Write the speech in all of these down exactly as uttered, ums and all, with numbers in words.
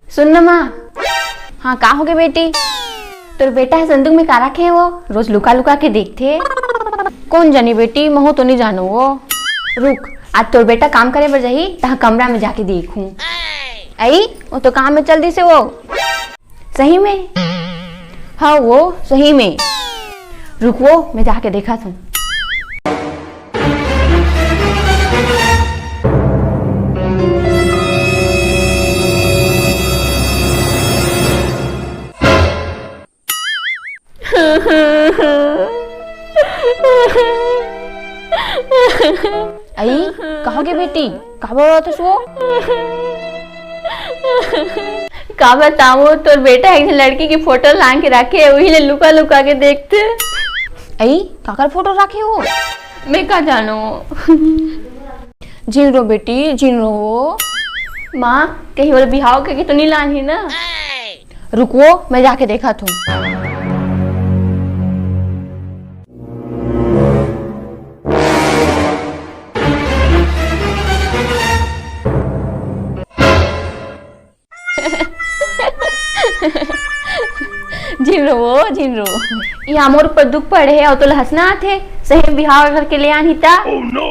सुन ना माँ। हाँ, का होगे बेटी? तोर बेटा ह संदूक में का रखे हे वो? रोज लुका लुका के देखथे। कोन जानी बेटी, महू तो नइ जानों वो। रुक, आज तोर बेटा काम करे बर जाही, तहाँ कमरा में जाके देखहूँ। अई, वो तो काम में चल दिस हे वो। सही में? हाँ वो, सही में। रुक वो, मैं जाके देखत हूँ। अई, का होगे बेटी? काबर रोवत हस वो? का बतावं, तोर बेटा एक झन लड़की के फोटो लान के राखे हे, उही ले लुका लुका के देखथे। अई, काकर फोटो राखे हे वो? मैं का जानों। झिन रो बेटी, झिन रो वो। माँ, कहीं वो बिहाव करके तो नइ लानही ना? रुक वो, मैं जाके देखत हूँ। झिन रो वो, झिन रो। इहाँ मोर ऊपर दुख पड़े हे अउ तोला हंसना आथे। सही बिहाव करके ले आनही ता।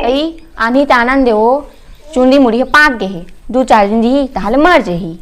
अई, आनही ता आनन दे वो। चुंदी मुड़ी ह पाक गे हे, दू चार दिन जिही, तहाँ ले मर जही।